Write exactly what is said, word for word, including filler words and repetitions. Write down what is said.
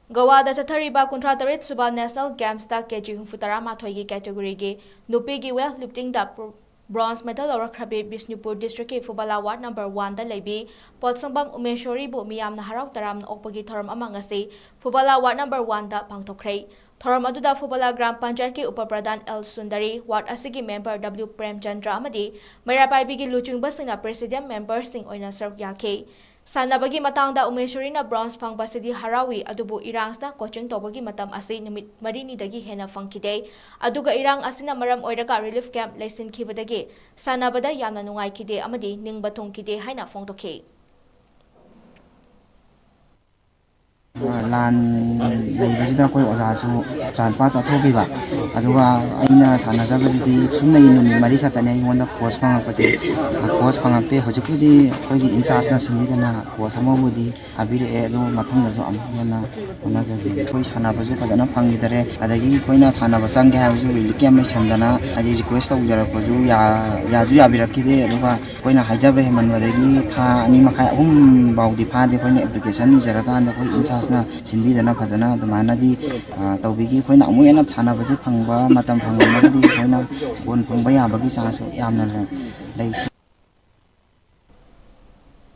ꯒꯋꯥꯗ ꯆꯠꯊꯔꯤꯕ ꯀꯨꯟꯊ꯭ꯔꯥ ꯇꯔꯦꯠ ꯁꯨꯕ National Gamesꯇ ꯀꯦ ꯖꯤ ꯍꯨꯝꯐꯨ ꯇꯔꯥ ꯃꯥꯊꯣꯏꯒꯤ categoryꯒꯤ ꯅꯨꯄꯤꯒꯤ weight liftingꯗ bronze medal ꯂꯧꯔꯛꯈ꯭ꯔꯕꯤ Bishnupur districtꯀꯤ ꯐꯨꯕꯂꯥ ward number oneꯗ ꯂꯩꯕꯤ ꯄꯣꯠꯁꯪꯕꯝ ꯎꯃꯦꯁꯣꯔꯤꯕꯨ ꯃꯤꯌꯥꯝꯅ ꯍꯔꯥꯎ ꯇꯔꯥꯝꯅ ꯑꯣꯛꯄꯒꯤ ꯊꯧꯔꯝ ꯑꯃ ꯉꯁꯤ ꯐꯨꯕꯂꯥ ward number oneꯗ ꯄꯥꯡꯊꯣꯛꯈ꯭ꯔꯦ꯫ ꯊꯧꯔꯝ ꯑꯗꯨꯗ ꯐꯨꯕꯂꯥ ꯒ꯭ꯔꯥꯝ ꯄꯟꯆꯥꯌꯠꯀꯤ ꯎꯄ ꯄ꯭ꯔꯙꯥꯟ ꯑꯦꯜ ꯁꯨꯟꯗꯔꯤ, ward ꯑꯁꯤꯒꯤ member ꯗꯕ꯭ꯂꯤꯎ ꯄ꯭ꯔꯦꯝꯆꯟꯗ꯭ꯔ ꯑꯃꯗꯤ ꯃꯩꯔꯥ ꯄꯥꯏꯕꯤꯒꯤ ꯂꯨꯆꯤꯡꯕꯁꯤꯡꯅ president memberꯁꯤꯡ ꯑꯣꯏꯅ ꯁꯔꯨꯛ ꯌꯥꯈꯤ꯫ ꯁꯥꯟꯅꯕꯒꯤ ꯃꯇꯥꯡꯗ ꯎꯃꯦꯁꯣꯔꯤꯅ bronze ꯐꯪꯕꯁꯤꯗꯤ ꯍꯔꯥꯎꯏ, ꯑꯗꯨꯕꯨ ꯏꯔꯥꯡꯁꯤꯅ coaching ꯇꯧꯕꯒꯤ ꯃꯇꯝ ꯑꯁꯤ ꯅꯨꯃꯤꯠ ꯃꯔꯤꯅꯤꯗꯒꯤ ꯍꯦꯟꯅ ꯐꯪꯈꯤꯗꯦ꯫ ꯑꯗꯨꯒ ꯏꯔꯥꯡ ꯑꯁꯤꯅ ꯃꯔꯝ ꯑꯣꯏꯔꯒ relief camp ꯂꯩꯁꯤꯟꯈꯤꯕꯗꯒꯤ ꯁꯥꯟꯅꯕꯗ ꯌꯥꯝꯅ ꯅꯨꯡꯉꯥꯏꯈꯤꯗꯦ ꯑꯃꯗꯤ ꯅꯤꯡꯕ ꯊꯨꯡꯈꯤꯗꯦ ꯍꯥꯏꯅ ꯐꯣꯡꯗꯣꯛꯈꯤ꯫ ꯂꯥꯟ ꯂꯩꯕꯁꯤꯗ ꯑꯩꯈꯣꯏ ꯑꯣꯖꯥꯁꯨ transfer ꯆꯠꯊꯣꯛꯈꯤꯕ꯫ ꯑꯗꯨꯒ ꯑꯩꯅ ꯁꯥꯟꯅꯖꯕꯁꯤꯗꯤ ꯁꯨꯝꯅꯒꯤ ꯅꯨꯃꯤꯠ ꯃꯔꯤ ꯈꯛꯇꯅꯦ ꯑꯩꯉꯣꯟꯗ coach ꯐꯪꯉꯛꯄꯁꯦ꯫ Coach ꯐꯪꯉꯛꯇꯦ꯫ ꯍꯧꯖꯤꯛꯄꯨꯗꯤ ꯑꯩꯈꯣꯏꯒꯤ in-chargeꯅ ꯁꯤꯟꯕꯤꯗꯅ coach ꯑꯃꯕꯨꯗꯤ ꯊꯥꯕꯤꯔꯛꯑꯦ꯫ ꯑꯗꯨ ꯃꯊꯪꯗꯁꯨ ꯑꯃꯨꯛ ꯍꯦꯟꯅ ꯍꯣꯠꯅꯖꯒꯦ꯫ ꯑꯩꯈꯣꯏ ꯁꯥꯟꯅꯕꯁꯨ ꯐꯖꯅ ꯐꯪꯈꯤꯗꯔꯦ꯫ ꯑꯗꯒꯤ ꯑꯩꯈꯣꯏꯅ ꯁꯥꯟꯅꯕ ꯆꯪꯒꯦ ꯍꯥꯏꯕꯁꯨ relief camp ꯂꯩꯁꯟꯗꯅ ꯍꯥꯏꯗꯤ request ꯇꯧꯖꯔꯛꯄꯁꯨ ꯌꯥ-, ꯌꯥꯁꯨ ꯌꯥꯕꯤꯔꯛꯈꯤꯗꯦ꯫ ꯑꯗꯨꯒ ꯑꯩꯈꯣꯏꯅ ꯍꯥꯏꯖꯕ ꯍꯦꯟꯃꯟꯕꯗꯒꯤ ꯊꯥ ꯑꯅꯤ ꯃꯈꯥꯏ, ꯑꯍꯨꯝ ꯐꯥꯎꯗꯤ ꯐꯥꯗꯦ꯫ ꯑꯩꯈꯣꯏꯅ application ꯏꯖꯔꯀꯥꯟꯗ ꯑꯩꯈꯣꯏ in-chargeꯅ ꯁꯤꯟꯕꯤꯗꯅ ꯐꯖꯅ ꯑꯗꯨꯃꯥꯏꯅꯗꯤ, ꯑ, ꯇꯧꯕꯤꯈꯤ꯫ ꯑꯩꯈꯣꯏꯅ ꯑꯃꯨꯛ ꯍꯦꯟꯅ ꯁꯥꯟꯅꯕꯁꯦ ꯐꯪꯕ ꯃꯇꯝ ꯐꯪꯉꯒꯗꯤ ꯑꯩꯈꯣꯏꯅ ꯒꯣꯜ ꯐꯪꯕ ꯌꯥꯕꯒꯤ chanceꯁꯨ ꯌꯥꯝꯅ ꯂꯩ꯫